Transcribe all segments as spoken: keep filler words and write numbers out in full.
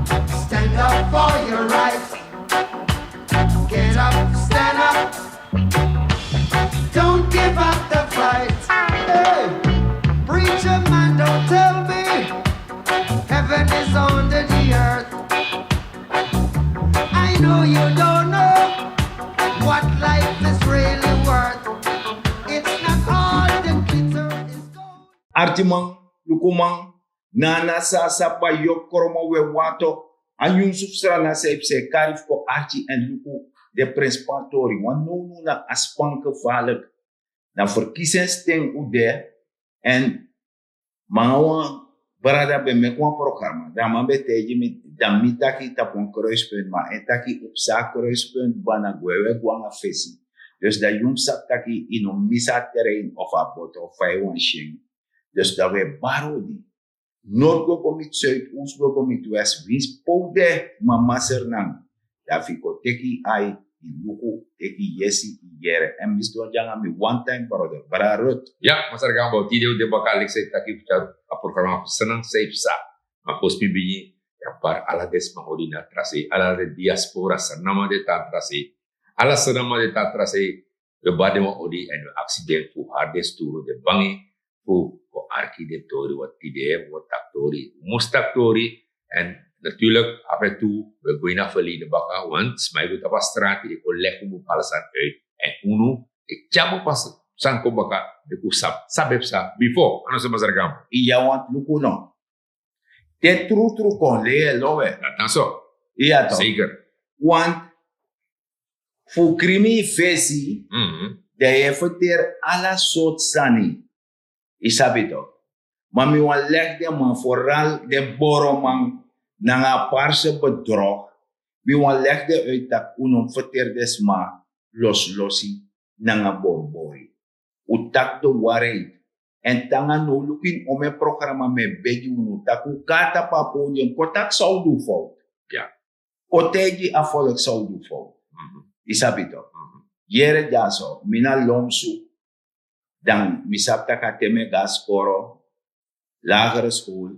Stand up for your rights. Get up, stand up. Don't give up the fight. Hey, preacher man, don't tell me heaven is under the earth. I know you don't know what life is really worth. It's not all the glitter is gold. Artiman, lukuman, nana sasa pa yokromo we wato. A nyunsu fu Sranan san e psa e kari fu kon arki èn luku den prinsipal tori. Wan nownow na a span gevaarlijk. Na verkiezingsten un de. Èn manga wan brada ben meki wan programa. Dan a man ben taigi mi, dan mi taki tapu wan kruispunt, ma en taki un psa a kruispunt, bana gwe we go nanga fesi. Dus dan yu mus sabi taki yu no misi a terrein of a boto of fa yu wani si en. Dus dan we bari odi. Noord go go miti zuid, oost go go miti west, winsi pe un de, mama Sranan. Dan fu yu kon teki yu ai, yu luku, teki yu yesi, yu yere. Èn mi sidon dya nanga mi one time brother, brada Ruth. Ya, Masra Gambo, tide un de baka leki san yu taki fu tyari a programa fu Sranan san e psa. Ma fosi mi bigin, ya, bari ala den sma odi na tra sei, ala den diaspora, Sranan man di e tan tra sei. Ala Sranan man di e tan tra sei, we bari den wan odi èn we aksi den fu hari den sturu, den bangi fu kon arki den tori, want tide we o taki tori, we mus taki tori. Èn natuurlijk, ape tu, we go ini a verleden baka, want sma e go tapu a strati, e kon legi un bepaalde sani uit. Èn unu e tyari bepaalde sani kon baka, meki un sabi san ben psa before. A no so, Masra Gambo? Iya, want luku no. Te trutru kon lei e lowe. Dati na so. Iya toch. Zeker. Want fu krimi yu fesi, mhm, dan yu e ferteri ala sortu sani. Yu sabi toch. Ma mi wani legi den man, vooral den boroman, nanga a parse bedrog. Mi wani legi den uit taki un no mus ferteri den sma loslosi nanga boribori. Un taki de waarheid. Èn te nanga now, luku ini omeni programa mi e begi unu taki un kon na tapu a podium, kon taki san un du fout. Ya. Kon taigi a volk san un du fout. Mhm. Yu sabi toch. Mhm. Yere dyaso, mi na lomsu. Dan mi sabi taki a te mi e go na skoro, lagere school,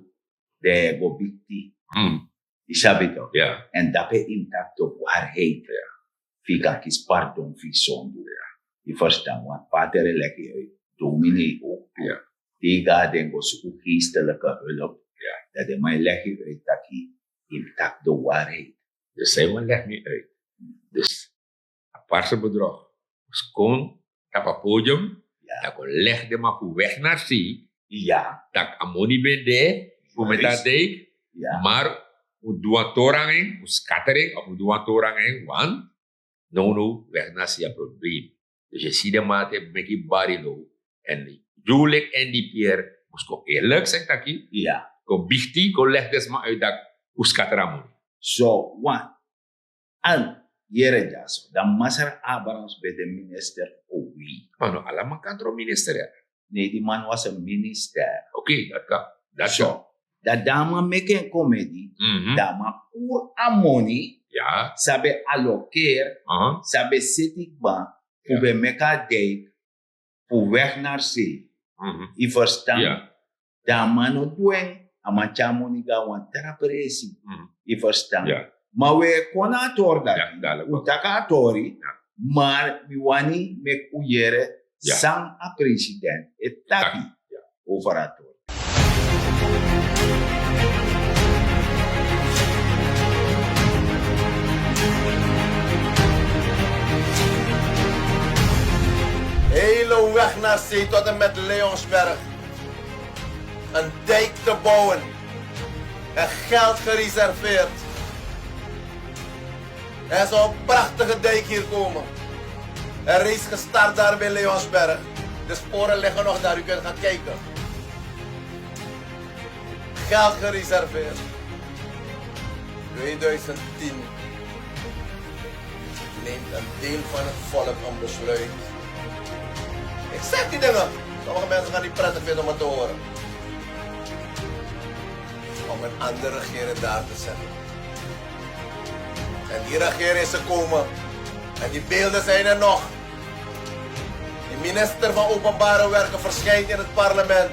dan yu e go bikti. Mm. Yu sabi toch? Ya. Èn dape yu mus taki de waarheid. Ya. Fu yu kan kisi pardon fu yu sondu. Ya. Yu ferstan, want pater e legi yu uit. Dominee ook. Ya. Te yu go na den go suku geestelijke hulp. Ya. Dan den man e legi yu uit taki yu mus taki de waarheid. Dus san yu wani legi mi uit. Dus a parse bedrog mus kon tapu a podium, ya, dan kon legi den man fu Weg naar Zee. Ya. Tak' a moni ben de fu meki a dijk, ya, maar un du wan tori nanga en, un scatter en, of un du wan tori nanga en, want nownow Weg naar Zee a probleem. Dus yu si den man dati e meki bari now, èn yu leki N D P R mus kon eerlijk zijn taki, ya, kon bikti, kon legi den sma uit taki un scatter a moni. So, wan, An, yere dyaso, dan Masra Abrahams ben de minister fu wi. Ma no ala man kan tron minister, ya. Nee, die man was een minister. Oké, dat kan. Dat kan. So, dan a man meki en komedi, dan a man puru a moni, ya, san ben allokeri, san ben seti kba, fu ben meki a dijk, fu Weg naar Zee. Mhm. Yu ferstan? Ya. Dan a man no du en, a man tyari a moni go na wan tra presi. Mhm. Yu ferstan? Ya. Ma wi e kon na a tori dati. Ya, dati. Un taki a tori, ya, ma mi wani meki un yere, ya, san a president e taki, ya, over a tori. Hele Weg naar Zee tot en met Leonsberg. Een dijk te bouwen. En geld gereserveerd. Er zou een prachtige dijk hier komen. Er is gestart daar bij Leonsberg. De sporen liggen nog daar, u kunt gaan kijken. Geld gereserveerd. Tweeduizend tien neemt een deel van het volk een besluit. Ik zeg die dingen. Sommige mensen gaan niet prettig vinden om het te horen. Om een andere regering daar te zetten. En die regering is gekomen. En die beelden zijn er nog. De minister van Openbare Werken verschijnt in het parlement.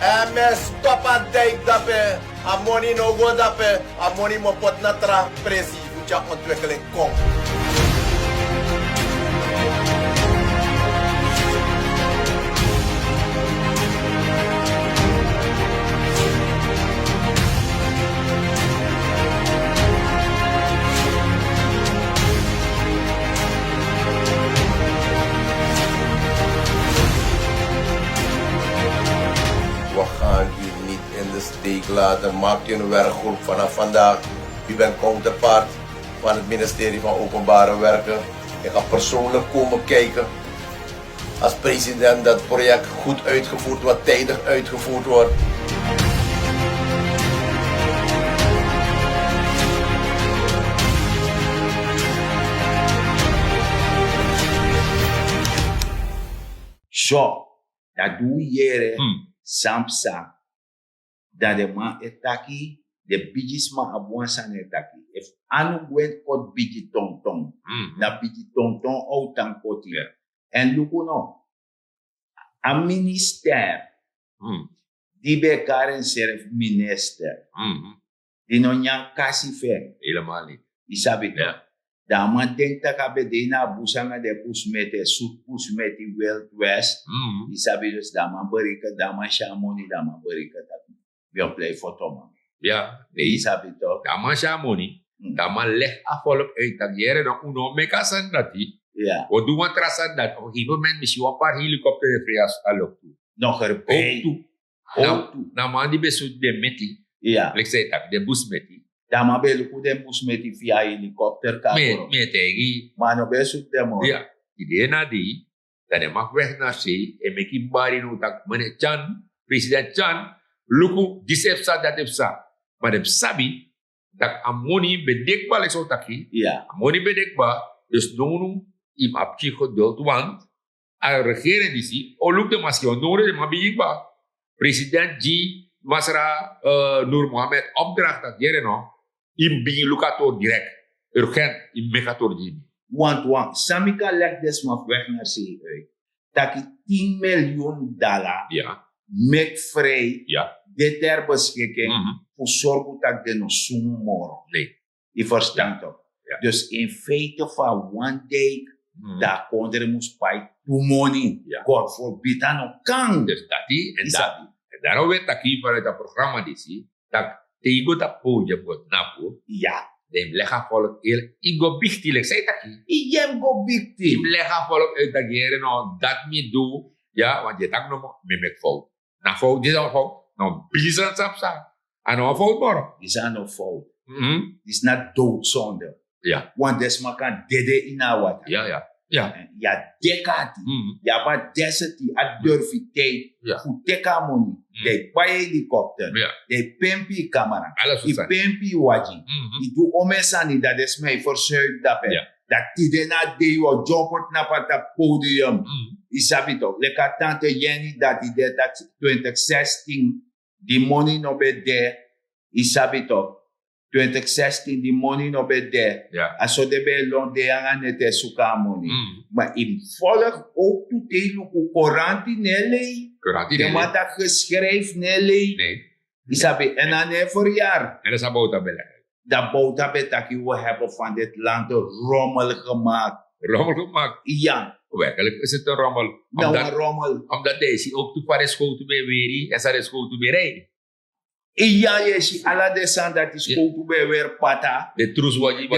En men stop a dijk dape. A moni no go dape, a moni mo poti na tra presi fu tyari ontwikkeling kon. We gaan u niet in de steek laten. Maak uw werkgroep vanaf vandaag. U bent counterpart van het ministerie van Openbare Werken. Ik ga persoonlijk komen kijken als president dat het project goed uitgevoerd wordt, tijdig uitgevoerd wordt. So, dat doe yere, san psa. Dan den man e taki, den bigisma abi wan sani e taki. Efu anu gwe koti bigi tonton, dan bigi tonton o tan koti. Èn luku no, a minister di ben e kari ensrefi minister, di no nyan kasi fu en. Yu sabi tok. Dan a man denki tak' a ben de ini a busi nanga den pusmeti, e sutu pusmeti, wild west. Yu sabi, dus dan a man bereken, dan a man si a moni, dan a man bereken tak' mi o plei foto man. Yu sabi tok. Dan a man si a moni, dan a man legi a folk uit tak' yere, dan un no o meki a sani dati. Un o du wan tra sani dati. Op en gegeven moment mi si wan par helikopter e frei a loktu. Noger bei. Oktu. Na man di ben sutu den meti, leki san yu taki, den busmeti. Dan a man ben luku den busmeti fu a helikopter. Mi e taigi yu. Ma a no ben sutu den moro. Tide na dei, dan den man wegi na sei e meki bari now tak' mene Tyan, president Tyan, luku disi e psa, dati e psa. Ma den sabi tak' a moni ben de kba, leki san un taki. A moni ben de kba. Dus nownow yu mus abi geduld, want a regering disi o luku den maski, want nownow den man bigin kba. President gi masra Nur Mohammed opdracht tak' yere no, yu mus bigin luku a tori direct. Urgent, yu mus meki a tori gi mi. Want wan san mi kan legi den sma fu wegi na sei uit, taki tin miljoen dala meki frei, de ter beschikking fu sorgu tak' den no sumu moro. Yu ferstan tok? Dus in feite fu a wan dijk, dan a kondre mus pai tu moni. God forbid, a no kan. Dus dati, en dati, en daarom we taki vanuit a programma disi, tak' te yu go tapu podium go tnapu, dan yu mus legi a folk uit, yu go bigti leki san yu taki. Yu mus go bigti. Yu mus legi a folk uit tak' yere no, dati mi du. Want yu e taki nomo mi meki fout. Na fout, disi na fout. Na wan bigi sani san psa. A no wan fout moro. Disi a no fout. Disi na dowdsonde. Want den sma kan dede ini a watra. Yu abi deki ati, yu abi a deseti, a durfiteit fu teki a moni. Dan yu pai helikopter, dan yu pempi yu kamera, yu pempi yu wagi, yu du omeni sani, dan den sma e fersuik dape. Dan tide na dei yu o dyompo tnapu na tapu podium. Yu sabi tok, leki a tante Jenny dati de taki twintig zestien di moni no ben de. Yu sabi tok, twintig zestien di moni no ben de. A so den ben e lon dei nanga neti e suku a moni. Ma yu mus folg owktu te yu luku koranti no e lei. Den man taki geschrijf no e lei. Yu sabi, en a no e feryari. Dan bowta ben taki we hebben van dit land rommel gemaakt. Rommel gemaakt. Ya. Werkelijk is het een rommel. Na wan rommel. Omdat deze ook toevallig schoten bij weri en zijn schoten bij rijden. Ya, yu e si ala den sani dati, skowtu ben e weri pata. Den trusu wagi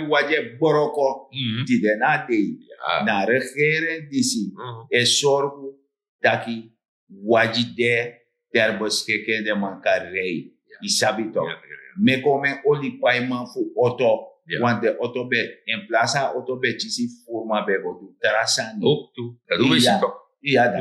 wagi e broko. Tide na dei, na regering disi e sorgu taki wagi de ter beschikking, den man kan rei. Yu sabi tok. Meki omeni olipaiman fu oto. Want den oto ben, in plaats a oto ben kisi furman, ben go du tra sani. Ook tu. Dati un ben si tok. Ya, dati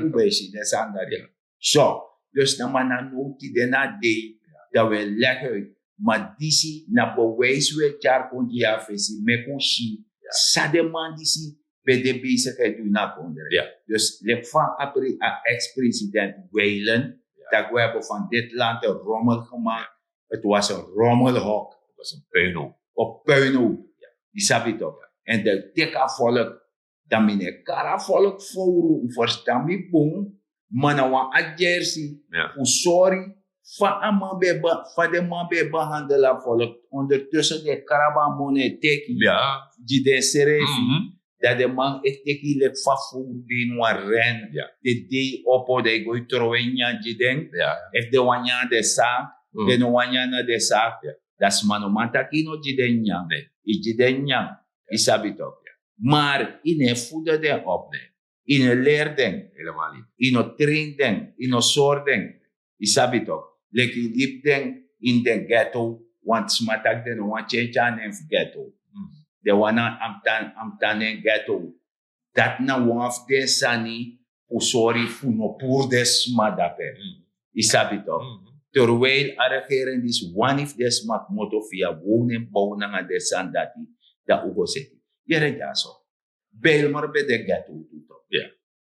un ben si den sani dati. So, dus na man na now tide na dei, dan un e legi uit. Ma disi na bewijs un e tyari kon gi yu a fesi, meki un si san den man disi ben de bezig e du ini a kondre. Dus leki fa a ex-president Weilen, tak' we hebben van dit land een rommel gemaakt. Het was een rommelhok. Het was een puinhoop. Een puinhoop. Yu sabi tok. En den teki a volk, dan mi no e kari a volk fowru, un ferstan mi bun. Ma na wan agersi fu sori fa a man ben be fa den man ben e behandel a volk. Ondertussen den e krabu a moni e teki gi den srefi. Dan den man e teki leki fa furu de ini wan ren. Den dei opo dan e go e trowe nyan gi den. Efu den wani nyan na den saak, den no wani nyan na den saak, dan sma no man taki yu no gi den nyan. Yu gi den nyan. Yu sabi tok. Maar yu no e fudu den op. Yu no leri den. Yu no trin den. Yu no sori den. Yu sabi tok. Leki yu libi den ini den ghetto. Want sma taki den no wani tyentyen a nen fu ghetto. Den wani a mus tan a mus tan nen ghetto. Dati na wan fu den sani fu sori fu no puru den sma dape. Yu sabi tok. Terwijl a regering disi wani fu den sma kmoto fu yu a wownen bow nanga den sani dati, dan un go seti. Yere dyaso. Bijlmer ben de ghetto tu tok.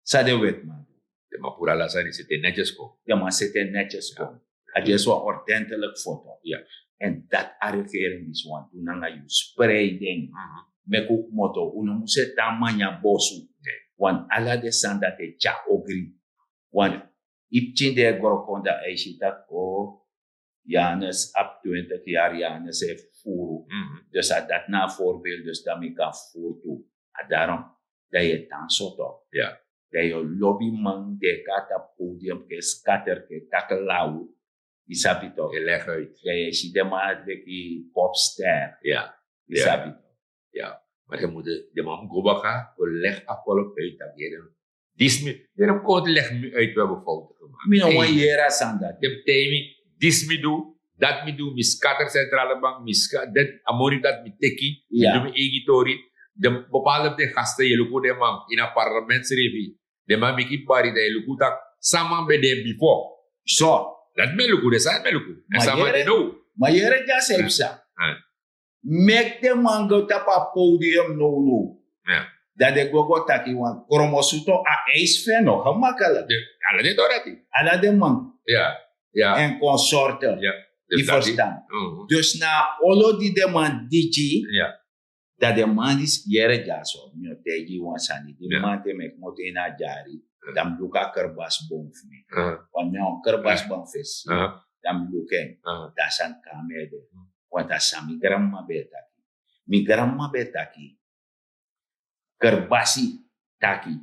San den wetiman du? Den man puru ala sani seti en netyes kon. Den man seti en netyes kon. A dyesi wan ordenteliki foto. Èn dati a regering disi wani du nanga yu spreiding. Meki un kmoto un no mus e tan manyan bosu. Wan ala den sani dati e tyari ogri. Wan yu pikin di e gro kon dan a e si tak' o, Janus abi twintig yari Janus e furu. Dus a dati na a voorbeeld dus dan mi kan furu tu. A darom dan yu e tan soto. Dan yu o lobi man di e kon na tapu podium ke skater ke taki law. Yu sabi tok. Dan yu e si den man leki popster. Yu sabi tok. Ya, maar ze moeten de man go baka go leg a volk uit dat yere. Dis mi yere kon leg mi uit we hebben fouten gemaakt. Mi no wan yere a sani dati. Dem tei mi, dis mi du, dat mi du, mi skater centrale bank, mi skater a moni dati mi teki, mi du mi eigi tori. Den bepaalde den gasten yu luku den man ini a parlement srefi. Den man meki bari dan yu luku tak' san man ben de bifo. So dati mi e luku den sani mi e luku. Èn san man de now. Ma yere dya san e psa. Meki den man go tapu a podium nownow. Dan den go go taki wan kromosuto a eis fu en no gemakkelijk. Ala den dorati. Ala den man. En consorte. Yu verstan? Dus na a olo di den man diki, dan den man disi yere dyaso mi o taigi yu wan sani di mi man te meki moto ini a dyari. Dan mi luku a kerbasbon fu mi. Wan mi a wan kerbasbon fesi. Dan mi luku en. Dan a sani kon na mi ede. Want a san mi granmama ben e taki. Mi granmama ben e taki. Kerbasi taki,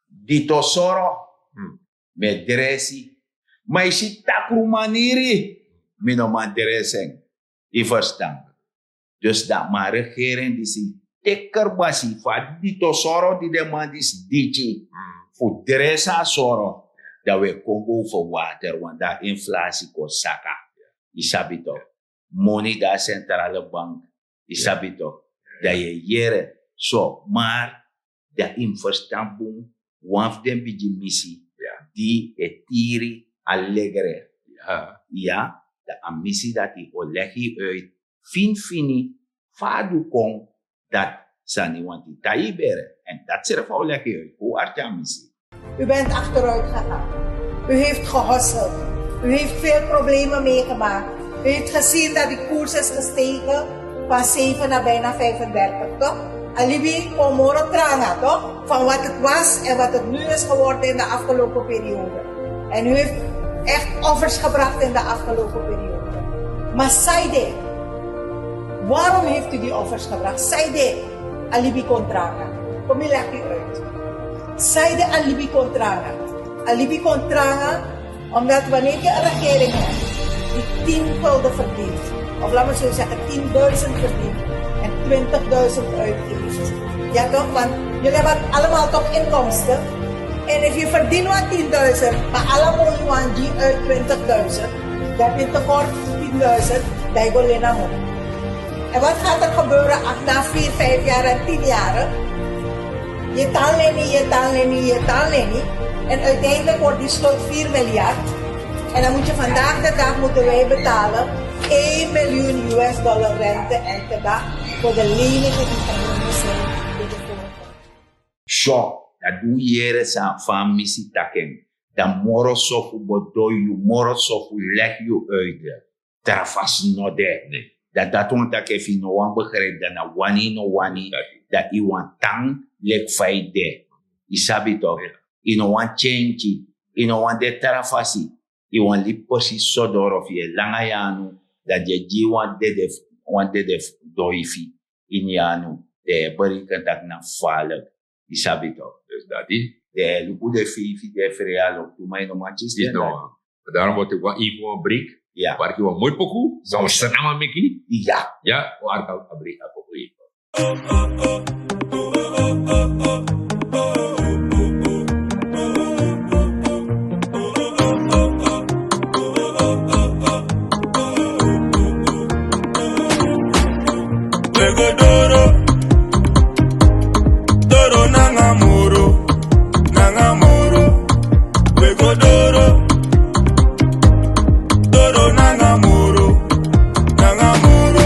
dito soro mi e dresi. Ma yu si takru maniri mi no man dresi en. Yu verstan? Dus dan ma a regering disi teki kerbasi fu a dito soro di den man disi diki fu dresi a soro. Dan wi e kon boven water want dan a inflasi kon saka. Yu sabi tok? Moni de na centrale bank. Yu sabi tok? Dan yu e yere. So maar dan yu mus ferstan bun wan fu den bigi misi di e tiri a legre. Ya, dan a misi dati o legi yu uit finfini fa a du kon. Dati sani wanti tai yu bere. Èn dati srefi a o legi yu uit kon arki a misi. U bent achteruit gegaan. U heeft gehosseld. U heeft veel problemen meegemaakt. U heeft gezien dat die koers is gestegen van zeven naar bijna vijfendertig, toch? A libi kon moro tranga, toch? Van wat het was en wat het nu is geworden in de afgelopen periode. En u heeft echt offers gebracht in de afgelopen periode. Maar Saide, waarom heeft u die offers gebracht? Saide, a libi kon tranga. Kom, ik leg u uit. Saide a libi kon tranga. A libi kon tranga, omdat wanneer je een regering hebt die tien gulden verdient, of laat me zo zeggen, tienduizend verdient en twintigduizend uitgeeft. Ja toch, want jullie hebben allemaal toch inkomsten. En als je verdient wat tienduizend, maar allemaal iemand die uit twintigduizend, dan heb je tekort tienduizend, dan je go lena mo. En wat gaat er gebeuren na vier, vijf jaar en tien jaren? Je tan leni, je tan leni, je tan leni. En uiteindelijk wordt die schuld vier miljard. En dan moet je vandaag de dag moeten wij betalen één miljoen U S dollar rente en tabak voor de leningen die genomen zijn. So, dan du yere san fa a misi taki en. Dan moro so fu bedoi yu, moro so fu legi yu uit. Tra fasi no de. Dan dati wani taki efu yu no wani begrijpi dan na wani yu no wani, dan yu wani tan leki fa yu de. Yu sabi tok? Yu no wani tyentyi. Yu no wani de tra fasi. Yu wan libi presis so doro fu yu e langa yanu, dan yu e gi wan dede wan dede doi fu ini yanu. Dan yu e bereken taki na falik. Yu sabi tok. Dus dati. Den e luku den feifi den e frei a loktu ma yu no man kisi den dati. Daarom word ik wel even een break. Ja. Waar ik wel mooi pokoe zou staan aan Mickey. Ja. Ja, waar ik al een break heb pokoe even. We go doro, doro nanga moro, nanga moro. We go doro, doro nanga moro, nanga moro.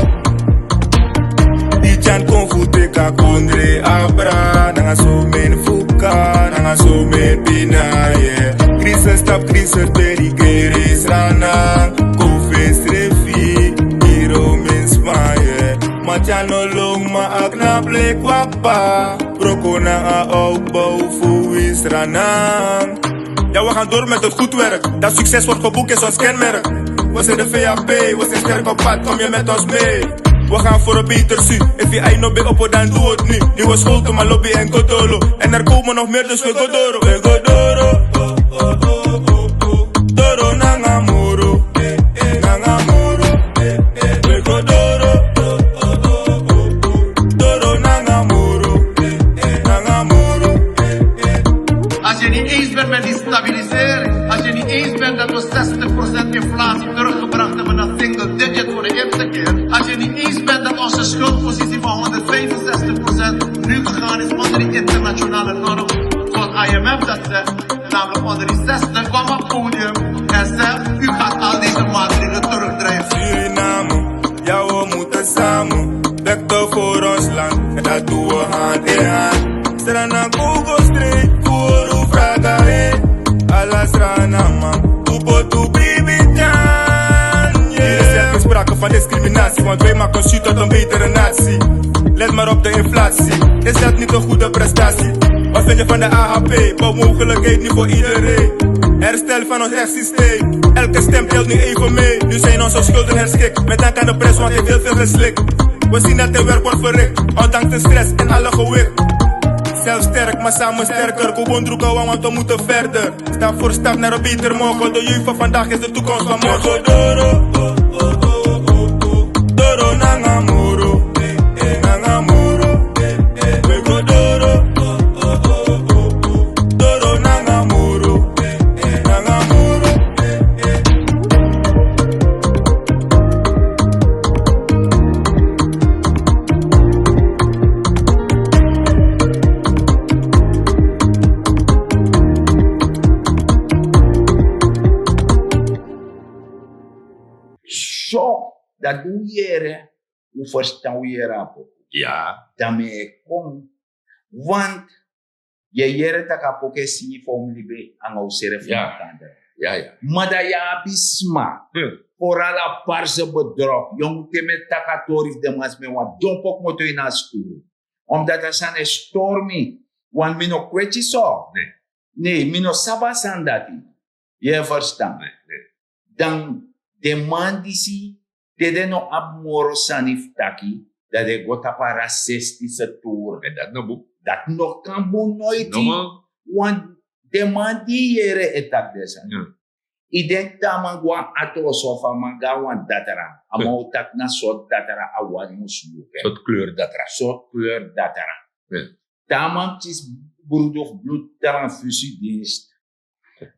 Di tyan kon fu teki a kondre abra, nanga so meni fuka, nanga so meni pina, yeah. Crisis tapu crisis, peri keri srana, kon fesi srefi, iro meni sma, yeah. Ma tyan no lon, ma a knapu leki wan kpa. Broko nanga a opbouw fu wi Sranan. Ja, we gaan door met het goed werk. Dat succes wordt geboekt is ons kenmerk. We zijn de V A P, we zijn sterk op pad, kom je met ons mee. We gaan voor een beter su. Efi ai no ben opo, dan doe het nu. Nieuwe school, toma lobby en go doro. En er komen nog meer, dus we go doro. We go doro. Doro nanga moro, nanga moro. We go doro, doro nanga moro, nanga moro. Als je niet eens bent met die stabilisering, als je niet eens bent dat we zestig procent inflatie teruggebracht hebben naar single digit voor de eerste keer, als je niet eens bent dat onze schuldpositie van honderdvijfenzestig procent nu gegaan is onder die internationale norm, zoals I M F dat zegt, namelijk onder die zestig, kwam op podium en zegt: u gaat al deze maatregelen terugdrijven. Suriname, ja, we moeten samen. Vechten voor ons land, en dat doen we hand in hand. Srana kugo straight, kuru fraga he. Ala Srana man, upo tu bibi tan, yeah. Er is sprake van discriminatie, want wij maken Su tot een betere natie. Let maar op de inflatie, is dat niet een goede prestatie? Wat vind je van de A H P? Bouwmogelijkheid niet voor iedereen. Herstel van ons rechtssysteem. Elke stem telt nu even mee. Nu zijn onze schulden herschikt. Met dank aan de prijs, want hij heeft heel veel geslikt. We zien dat er werk wordt verricht, ondanks de stress en alle gewicht. Zelf sterk, maar samen sterker. Kubondruka, want we moeten verder. Stap voor stap naar een beter morgen. De jeugd van vandaag is de toekomst van morgen. Doro, doro nanga moro, nanga moro. We go doro, doro nanga moro, nanga moro. So, dat di un yere, un ferstan un yere a poku. Ya. Dan mi e kon. Want yu e yere tak' a poku e sini fa un mus libi nanga unsrefi makandra. Ya, ya. Ma dan yu abi sma, foral a parse bedrog, yu o mus te mi e taki a tori fu den man sma e wani don poku moto ini a skuru. Omdat a sani e stori mi, want mi no kweti so. Ne, mi no sabi a sani dati. Yu e ferstan? Dan den man disi, te den no abi moro sani fu taki, dan den go tapu a rasistise tour. Dati no kan bun noiti. Want den man di yu yere e taki den sani, yu denki te a man go na ati oso fu a man go na wan datra, a man o taki na sortu datra a wani mus luku en. Sortu kleur datra. Sortu kleur datra. Te a man kisi brudu fu bloed transfusiedienst,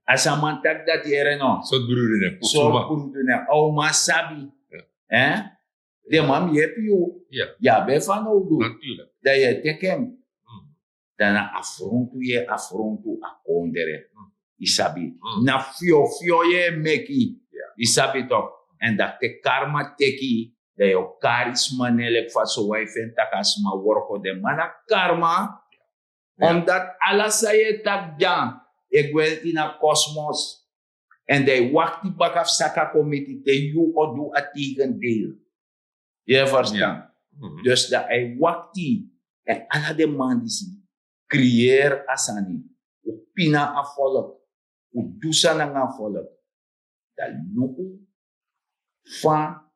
a sa man taki dati yere no? Sortu brudu nen, sortu brudu nen a o man sabi. Den man mus yepi yu. Yu abi en fanowdu. Dan yu e teki en. Dan na afrontu yu e afrontu a kondre. Yu sabi? Na fiofio yu e meki. Yu sabi tok? Èn dati te karma teki yu, dan yu o kari sma nen leki fa sowan yu feni tak' a sma wroko den man na karma. Omdat ala san yu e taki dya e gwe ini a kosmos. Èn dan yu wakti baka fu saka kon miti te yu o du a tegendeel. Yu e ferstan? Dus dan a e wakti. Èn ala den man disi kriyeri a sani, un pina a folk, un du sani nanga a folk. Dan luku fa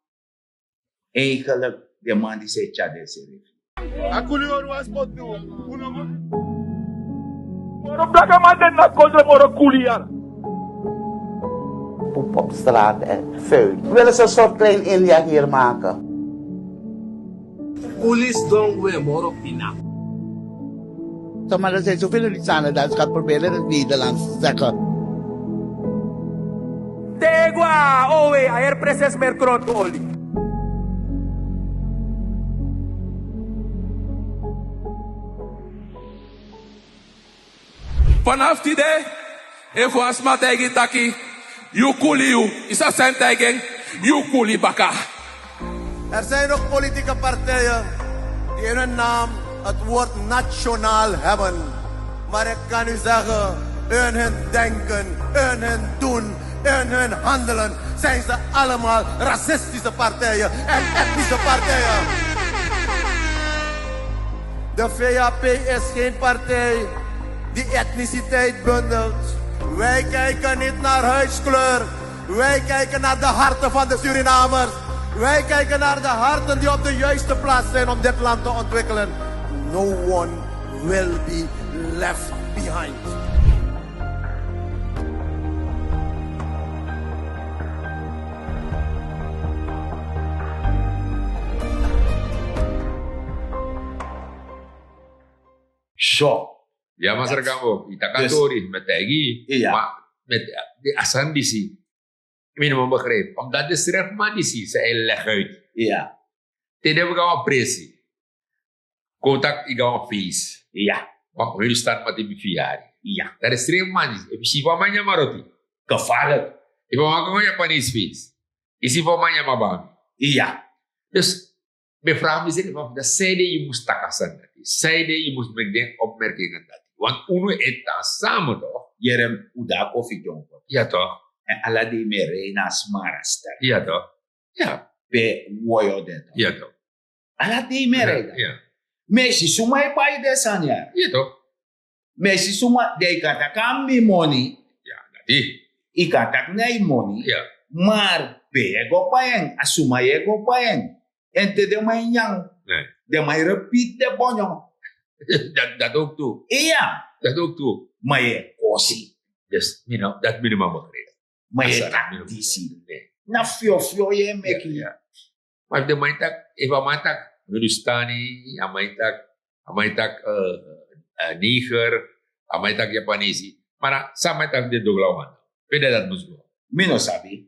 eigenlijk den man disi e tyari densrefi. A kuli wan spot tu. Unu go. Moro blakaman den na kondre moro kuli yara. Poep op straat en vuil. Willen ze een soort klein India hier maken? Kuli sidon gwe moro pina. Sommigen zijn zoveel Lucianen dat ze gaan proberen het Nederlands te zeggen. Tegwa, owe, a heri prinses Merkron tu oli. Vanaf tide, efu wan sma taigi taki yu kuli yu, yu sabi san yu taigi en, yu kuli baka. Er zijn ook politieke partijen die in hun naam het woord nationaal hebben. Maar ik kan u zeggen, in hun denken, in hun doen, in hun handelen zijn ze allemaal racistische partijen en etnische partijen. De V H P is geen partij die etniciteit bundelt. Wij kijken niet naar huidskleur. Wij kijken naar de harten van de Surinamers. Wij kijken naar de harten die op de juiste plaats zijn om dit land te ontwikkelen. No one will be left behind. Sure. Ya, Masra Gambo, yu taki a tori, mi e taigi yu. Ma mi e, a sani disi, mi no man begrijp. Omdat de schrijfman disi, san e leg uit. Te den go na wan presi, kon taki yu go na wan feest. Wan Hindustan man te ben firi yari. Dan de schrijfman disi, efu yu si fa a man nyan roti, gevaarlijk. Efu a man go na wan Japanese feest, yu si fa a man nyan bambi. Dus mi e vraag misrefi, dan sanede yu mus taki a sani dati? Sanede yu mus meki den opmerkingen dati? Want unu e tan samen toch? Yere, un de na kofi dyonko. Ya toch? En ala dei mi e rei na a smara ster. Ya toch? Ya. Pe woyo de toch? Ya toch? Ala dei mi e rei dati. Mi e si suma e bai den sani ya. Ya toch? Mi e si suma, dan yu kan taki a mi moni. Ya, dati. Yu kan taki na yu moni. Ya. Maar pe yu e go bai en, a suma yu e go bai en. En te den man e nyan, den man e repeat den bonyo. Dati, dati ook tu. Iya. Dati ook tu. Ma yu e kosi. Dus, mi no, dati mi no man begrijp. Ma yu e taki disi. Na fyofyo yu e meki. Ma efu den man e taki, efu a man e taki Hindustani, a man e taki, a man e taki, eh, eh, Niger, a man e taki Japanesi. Ma dan san a man e taki den Dogla wan? Pe den dati mus go? Mi no sabi.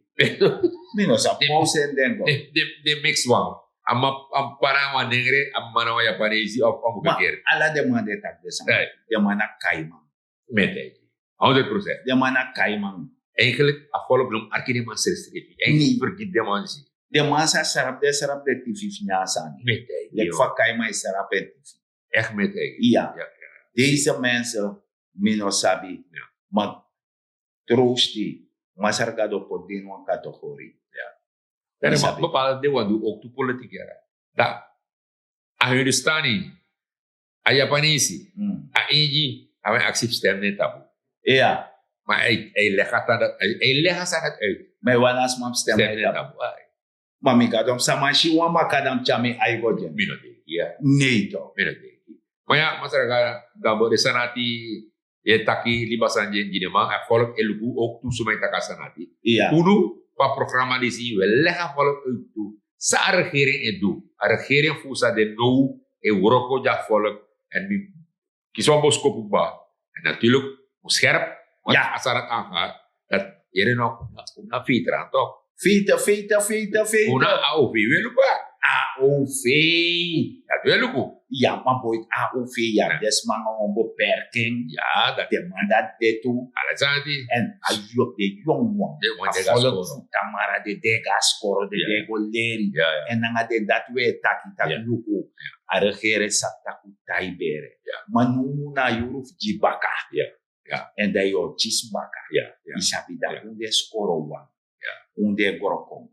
Mi no sabi. Kon seni den go. Den, den, den mix wan. A man, a man para wan nengre, a man na wan Japanesi of omgekeerd. Ma ala den man di e taki den sani, den man na kaiman. Mi e taigi yu. Honderd procent. Den man na kaiman. Eigenlijk, a volk no mus arki den man srefsrefi. Eigenlijk, vergiti den man disi. Den man sa srapu den, srapu den tifi fu nyan sani. Mi e taigi yu. Leki fa kaiman e srapu en tifi. Echt, mi e taigi yu. Iya. Deze mensen, mi no sabi. Ma troosti, Masra Gado poti den ini wan categorie. Dan den man bepaalde den wan du ook tu politiek, ya. Dan a Hindustani, a Japanesi, a Ingi, a man e aksi fu stem na en tapu. Iya. Ma a e, a e leg a sani dati, a e, a e leg a sani dati uit. Ma yu wani a sma fu stem na en tapu. Ma mi Gado, mi sa man si wan makadam tyari mi ai go gi en. Mi no denki, ya. Nee toch. Mi no denki. Ma ya, Masra Ga-, Gambo, den sani dati yu e taki, libi a sani gi den man, a volk e luku ook tu suma yu taki a sani dati. Iya. Unu, fu a programma disi, wi e leg a volk uit tu san a regering e du. A regering fu un san de now e wroko gi a volk. En mi kisi wan boskopu kba. En natuurlijk, un scherp, want a sani dati anga, dati yere no, un na, un na fitran toch. Fite, fite, fite, fite. Un na A O V, wi e luku. A O V. Ya, wi e luku. Ya, ma boiti A O V, ya, den sma nanga wan beperking. Ya, dati. Den man dati de tu. Ala sani dati. En a yu, den yongu wan. Den wan a den folok fu Tamara, den de go a skoro, den de go leri. Ya, ya. En nanga den dati wi e taki, taki luku. Ya. A regering sabi taki un tai bere. Ya. Ma now na a yuru fu gi baka. Ya. Ya. En dan yu o kisi baka. Ya, ya. Yu sabi dati un de skoro wan. Ya. Un de grokon.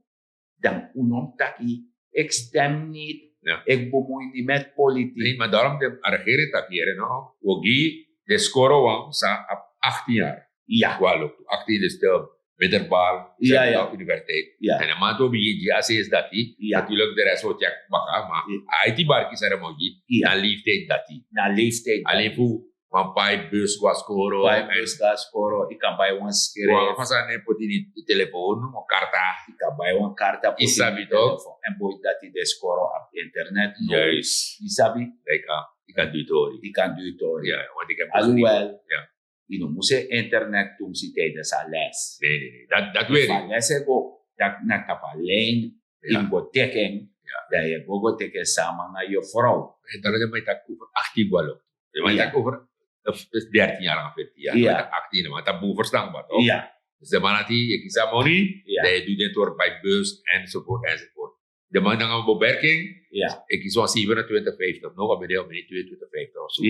Dan un no mus taki, ik stem niet, ik bemoei niet met politiek. Nee, maar daarom de regering taki yere no. Wi o gi den skoro wan san abi achttien jaar. Ya. Wi o luku, achttien de stem. Middelbaar, universiteit. En a man tu bigin gi a ses dati, natuurlijk de rest o tyek baka, maar a iti barki sare mogi, na leeftijd dati. Na leeftijd alleen fu man pai bus go a skoro. Pai bus go a skoro, yu kan bai wan skere. Wan fasa ne poti ni telefoon, wan karta. Yu kan bai wan karta poti ni telefoon. En boy dati de skoro op internet. Juist. Yu sabi. Yu kan du tori. Yu kan du tori. Alhoewel, yu no mus e internet tumsi tijdens a les. Dat weet ik. A les e go, dat na tapu a lijn, yu mus go teken. Dan yu go go teken sama nanga yu frow. Dan de man taki over achttien go a loktu. De man taki over dertien jaar en veertien jaar. De man taki achttien, de man taki boven verstaanbaar toch? Dus de man ati, yu kisi a moni, dan yu du den tori bai bus enzovoort enzovoort. De man nanga beperking, yu kisi wan zevenentwintig vijftig, no, wan ben de wan ben tweeëntwintig vijftig of zo.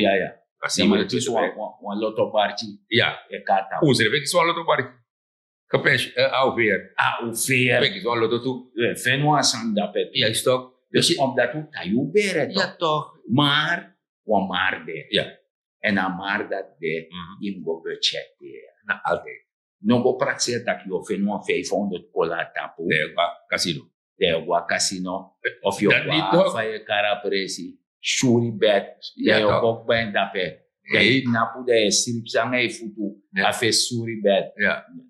Wan zevenentwintig vijftig. Wan loto barki. Ja. Yu kan tapu. Yu srefi yu kisi wan loto barki. Kapes, eh, A O V R. A O V R. Peki, so loto tu. We feni wan sani dape. Juist toch? Dus omdat we kan yu bere toch? Ja toch. Maar wan maar de. Ja. En a maar dat de, yu mus go budgetteren. Na altijd. No go prakseri taki yu o feni wan vijfhonderd kola tapu. Dan yu go a casino. Dan yu go a casino. Of yu go a fa yu e kari a presi. Suri bed. Dan yu o go kba en dape. Dan yu knapu, dan yu e sripi nanga yu futu. A fesi suri bed.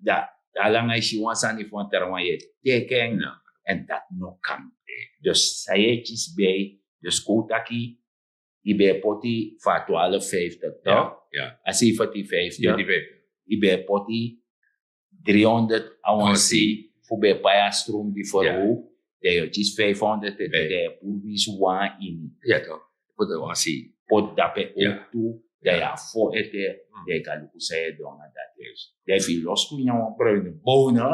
Dan ala nanga yu si wan sani fu wan trawan yu e teki en. En dati no kan. Dus san yu e kisi bei, dus kon un taki yu ben e poti fu a twaalf vijftig toch? A zeventien vijftig. Yu ben e poti driehonderd a wan sei fu ben e pai a stroom di ferhoog. Dan yu o kisi vijfhonderd ete, dan yu e puru winsi wan ini. Poti dape ook tu, dan yu abi fo ete. Dan yu kan luku san yu e du nanga dati. Dan efu yu losi tu nyan wan bruine bone,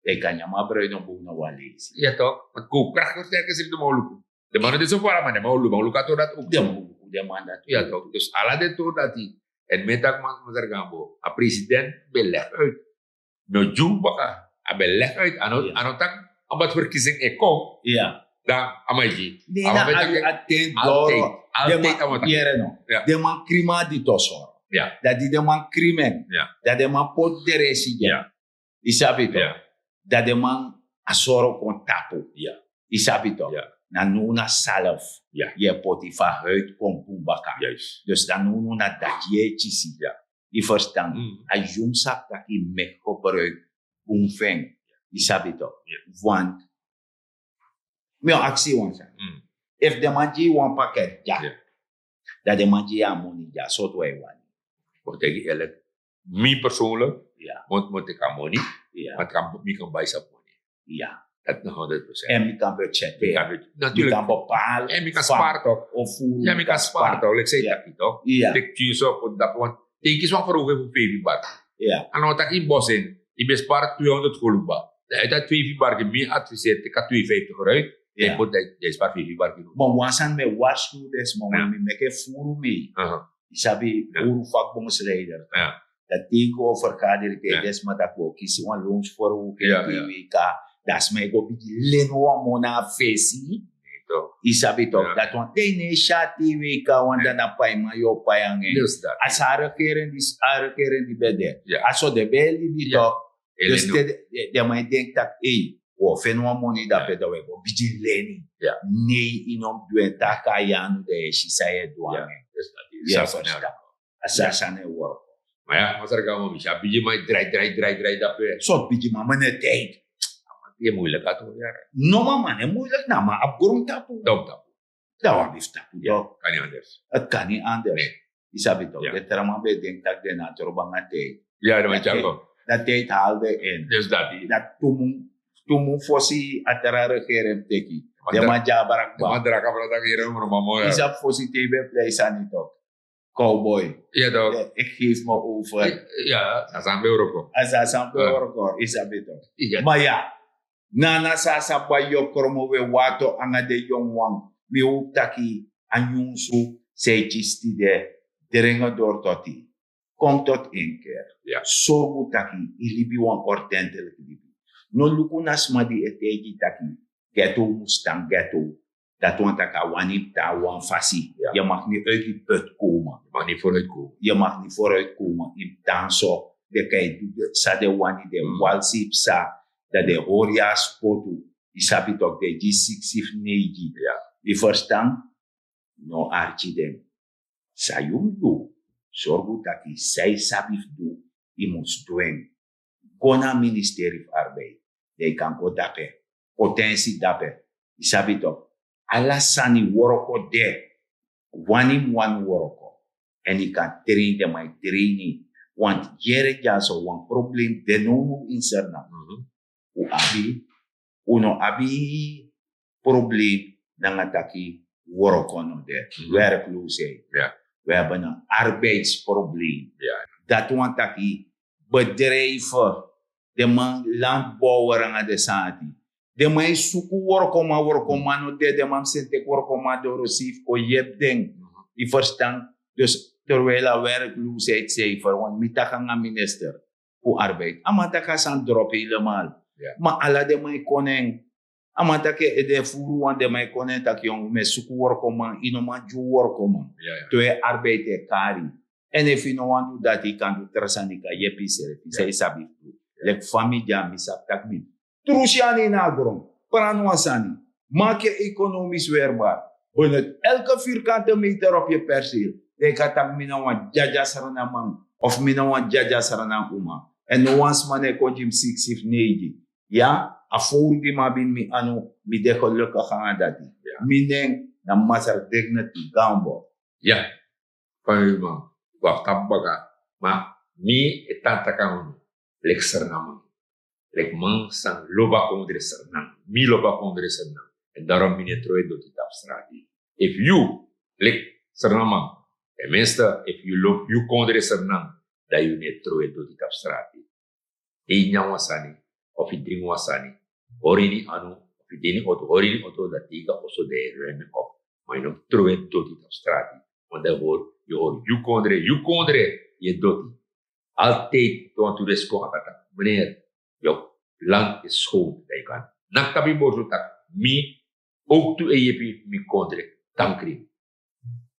dan yu kan nyan a bruine bone wan leisi. Ja toch? Want koopkracht versterken zit de moluku. De man no de so fu ala man, den man o luku a tori dati ook. Den man o luku den man dati. Ja toch? Dus ala den tori dati. En mi e taki man, Masra Gambo, a president ben leg uit. No gi unu baka, a ben leg uit. A no taki omdat verkiezing e kon, dan a man e gi. A man ben taki altijd, altijd a man taki. Den man krimi a di tosoro. Dan di den man krimi en, dan den man poti de resi gi en. Yu sabi toch? Dan den man a soro kon tapu. Yu sabi toch? Na now na salf yu e poti fu a huid kon bun baka. Dus dan now now na dati yu e kisi. Yu ferstan? A yu mus sabi taki yu meki gebruik bun fu en. Yu sabi toch? Want mi o aksi yu wan sani. Efu den man gi yu wan paket dya, dan den man gi yu a moni dya, sortu wan yu wani? Fu teki yu eerlijk, mi persoonlijk, mi o teki a moni, want mi kan bai san moni. Dati na honderd procent. En mi kan budgetteren. Mi kan bepaal. En mi kan spar toch? Of furu. Ja, mi kan spar toch? Leki san yu taki toch? Teki yu so poti dape, want te yu kisi wan verhoging fu feifi barki. A no taki yu bos in, yu ben spar tweehonderd koluba. Dan uit dat twee vier barki, mi adviseer teki a twee vijftig eruit. Dan yu poti, dan yu spar feifi barki. Ma wan sani mi e warskow den sma, mi meki furu mi. Yu sabi, furu vakbondsleider. Dan te yu go vergadering, te yu den sma taki wi o kisi wan loonsverhoging, T W K. Dan sma e go bigin leni wan moni na fesi. Yu sabi toch? Dati wan te yu no e si a T W K wan, dan na paiman yu o pai nanga en. A san a regering di, a regering di ben de, a so den ben e libi toch? Dus te den man e denki taki, ei, wi o feni wan moni dape, dan wi e go bigin leni. Nei, yu no mus du en, taki a yanu, dan yu e si san yu e du nanga en. Yu e ferstan? A so a sani e worko. Ma ya, Masra Gambo, mi si a bigiman e drai, drai, drai, drai dape. So bigiman, man, na tijd. Yu e moeilijk a tori yara. No, ma man e moeilijk, na man abi grontapu. Grontapu. Dan wan bifi tapu de. Kan niet anders. Het kan niet anders. Nee. Yu sabi toch, den tra man ben e denki taki den no abi trobi nanga tijd. Ja, den man tyari go. Dan tijd haalde in. Dus dati. Dan tu mun, tu mun fosi a tra regering teki. Den man dya brak. Den man dra kabra taki yere, no, mama, ya. Yu sabi fosi te yu ben e plei sani toch? Cowboy. Ja toch. Ik geef me over. Ja, a sani ben e worko. A sani ben e worko, yu sabi toch? Ma ya, na a sani san bai yu o kromo we wato nanga den yongu wan. Mi hopi taki a nyunsu san yu kisi tide, dringi doro toti. Kom tot inkeer. Sorgu taki yu libi wan ordentelijk libi. No luku na sma di e taigi yu taki ghetto mus tan ghetto. Dati wani taki a wani yu mus tan wan fasi. Yu mag niet uit die put komen. Yu mag niet vooruit komen. Yu mag niet vooruit komen. Yu mus tan so. den kan e du san den wani, den wali sei psa, dan den hori a spotu. Yu sabi toki, den gi siksi fu neigi. Yu ferstan? No arki den. San yu mus du, sorgu taki san yu sabi fu du, yu mus du en. Go na a ministeri fu arbeid, dan yu kan go dape, potensi dape. Yu sabi toki, ala sani, worko de. Wani mus wani worko. Èn yu kan treini den man, yu treini. Want yere dyaso wan problem de nownow in Sranan. Un abi, un no abi problem nanga taki worko no de, werkloosheid. We hebben een arbeidsprobleem. Dati wani taki bedrijven, den man, landbouwer nanga den sani dati, den man e suku workoman, workoman no de, den man mus seni teki workoman doro sei fu kon yepi den. Yu ferstan? Dus terwijl a werkloosheidcijfer, want mi taki nanga minister fu arbeid, a man taki a sani drop helemaal. Ma ala den man e kon na en. A man taki e de furu wan, den man e kon na en taki: yongu, mi e suku workoman, yu no man gi un workoman. Te wi e arbeid e kari. Èn efu yu no wani du dati, yu kan du tra sani, yu kan yepi yusrefi san yu sabi fu du. Leki fa mi dya, mi sabi taki mi tru syani na a gron, prani wan sani, maak yu economisch weerbaar. Benut elke vierkante meter op yu perceel. Dan yu kan taki: mi na wan dyadya Srananman, of mi na wan dyadya Sranan uma. Èn no wan sma no e kon gi mi siksi fu neigi. Ya, a fowru di mi abi ini mi anu, mi de gelukkig nanga dati. Mi nen na Masra Dignity Gambo. Ya, fa mi man go na tapu baka, ma mi e tan taki nanga unu leki Srananman, leki man san lobi a kondre Sranan. Mi lobi a kondre Sranan. Èn daarom mi no e trowe doti tapu strati. Efu yu, leki Srananman, ten minste efu yu lobi yu kondre Sranan, dan yu no e trowe doti tapu strati. Te yu nyan wan sani, of yu dringi wan sani, hori ini anu, of yu de ini oto, hori ini oto, dan teki a oso, dan yu ruim en op. Ma yu no mus trowe doti tapu strati. Want dan hori, yu hori yu kondre, yu kondre, yu e doti. Altijd te wan toerist kon, a kan taki: meneer, yu land is schoon, dan yu kan naki tapu yu borsu taki: mi ook tu e yepi mi kondre, dankri.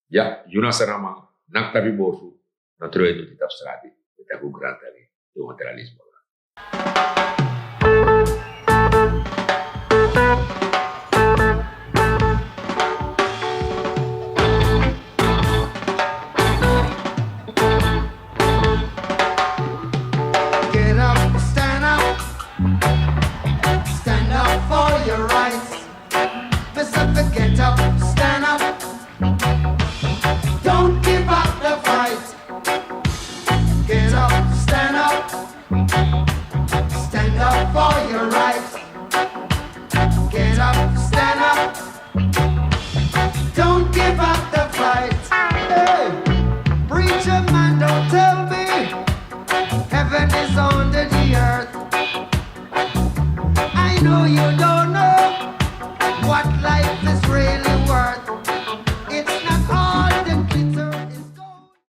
Ya, yu na Sranan, naki tapu yu borsu, no trowe doti tapu strati. Wi taki un grantangi. Te wan tra leisi baka.